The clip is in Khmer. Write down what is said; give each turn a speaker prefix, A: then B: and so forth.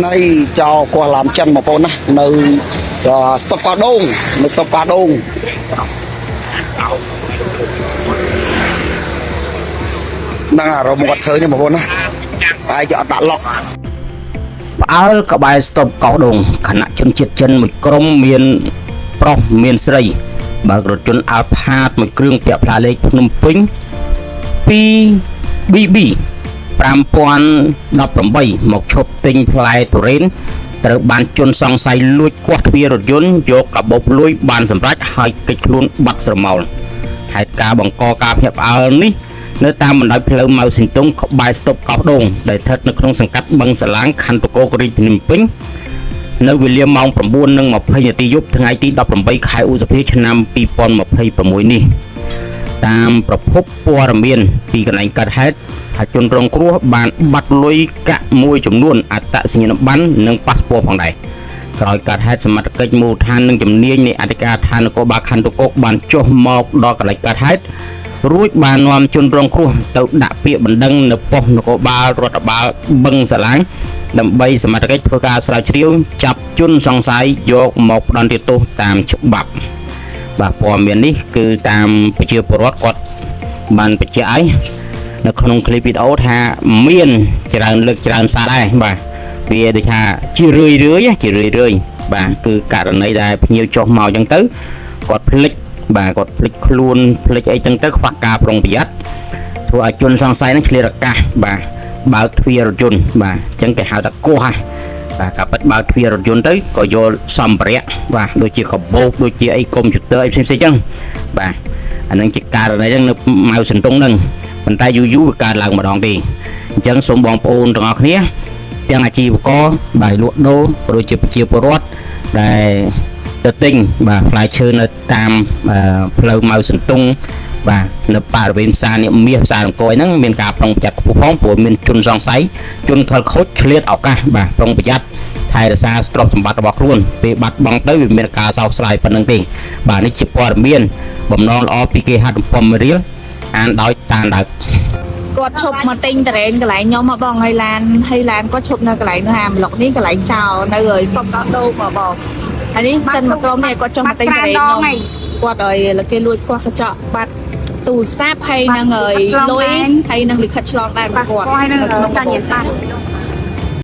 A: នៃចោលកោះឡានចិនបងប្អូនណានៅស្តុបកោះដូងនៅស្តុបកោះដូងហ្នឹងអារម្មណ៍គាត់ធ្វើនេះបងប្អូនណាហើយគេអត់ដាក់ឡុក
B: ផ្អើលក្បែរស្តុបកោះដូងខណៈជនជាតិចិនមួយក្រុមមានប្រុសមានស្រី បើករថយន្តអាល់ផាតមួយគ្រឿងពាក់ផ្លាកលេខភ្នំពេញ 2 BB 5018មកឈប់ទិញផ្លែទុរេនត្រូវបានជន់សង្ស័យលួចគាស់ទ្វាររថយន្តយកកាបូបលួយបានសម្រេចហើយគេចខ្លួនបាត់ស្រមោលហេតុការណ៍បង្កការភ្ញាក់ផ្អើលនេះនៅតាមបណ្ដោយផ្លូវម៉ៅសិនតុងក្បែរស្តុបកោះដូងដែលស្ថិតនៅក្នុងសង្កាត់បឹងសាឡាងខណ្ឌតកោរាជធានីភ្នំពេញនៅវេលាម៉ោង9:20នាទីយប់ថ្ងៃទី18ខែឧសភាឆ្នាំ2026នេះ តាមប្រភពព័ត៌មានពីកន្លែងកើតហេតុថាជនរងគ្រោះបានបាត់លុយកាក់មួយចំនួនអត្តសញ្ញាណប័ណ្ណនិងប៉ាសពតផងដែរក្រោយកើតហេតុសមត្ថកិច្ចមូលដ្ឋាននិងជំនាញនៃអធិការដ្ឋាននគរបាលខណ្ឌតកោកបានចុះមកដល់កន្លែងកើតហេតុរួចបាននាំជនរងគ្រោះទៅដាក់ពាក្យបណ្ដឹងនៅប៉ុស្តិ៍នគរបាលរដ្ឋបាលបឹងសាឡាងដើម្បីសមត្ថកិច្ចធ្វើការស្រាវជ្រាវចាប់ជនសង្ស័យយកមកផ្ដន្ទាទោសតាមច្បាប់ បាទព័ត៌មាននេះគឺតាមប្រជាពលរដ្ឋគាត់បានបញ្ជាក់ឲ្យនៅក្នុងคลิปវីដេអូថាមានច្រើនលើកច្រើនសារដែរបាទវាដូចថាជារឿយរឿយជារឿយរឿយបាទគឺករណីដែលភ្ញៀវចុះមកអញ្ចឹងទៅគាត់ភ្លេចបាទគាត់ភ្លេចខ្លួនភ្លេចអីចឹងទៅខ្វះការប្រុងប្រយ័ត្នធ្វើឲ្យជនសង្ស័យនឹងឆ្លៀតឱកាសបាទបើកទ្វាររថយន្តបាទអញ្ចឹងគេហៅថាកោះហ่ะ បាទការពិតបើកទ្វាររថយន្តទៅក៏យកសម្ភារៈបាទដូចជាកាបូបដូចជាអីកុំព្យូទ័រអីផ្សេងៗចឹងបាទអានឹងជាករណីហ្នឹងនៅម៉ៅសន្ទុងហ្នឹងប៉ុន្តែយូរយូរវាកើតឡើងម្ដងទេអញ្ចឹងសូមបងប្អូនទាំងអស់គ្នាទាំងអាជីវករបាទលក់ដូរក៏ដូចជាប្រជាពលរដ្ឋដែលទៅទិញបាទផ្លែឈើនៅតាមផ្លូវម៉ៅសន្ទុងបាទនៅបរិវេណផ្សារនេះមាសផ្សារអង្គរហ្នឹងមានការប្រុងប្រយ័ត្នខ្ពស់ផងព្រោះមានជនសង្ស័យជនខិលខូចឆ្លៀតឱកាសបាទប្រុងប្រយ័ត្នថែរក្សាទ្រព្យសម្បត្តិរបស់ខ្លួនពេលបាត់បង់ទៅវាមានការសោកស្ដាយប៉ុណ្្នឹងទេបាទនេះជាព័ត៌មានបំណងល្អពីគេហទំព័រមេរៀលអានដោយតានដើក
C: គាត់ឈប់មកទិញតរេនកន្លែងខ្ញុំមកបងហើយឡានហើយឡានគាត់ឈប់នៅកន្លែងនោះអាប្លុកនេះកន្លែងចោលនៅហើយស្តុបកោះដូងមកបងហើយនេះចិនមកក្រុមនេះគាត់ចុះមកទិញតរេនខ្ញុំគាត់ឲ្យគេលួចគាត់កញ្ចក់បាត់ទូរស័ព្ទហើយនឹងហើយលុយហើយនឹងលិខិតឆ្លងដែនរបស់គាត់
D: ប៉ាសពតហើយនឹង
C: នៅក្នុង
D: តាញាតបាត់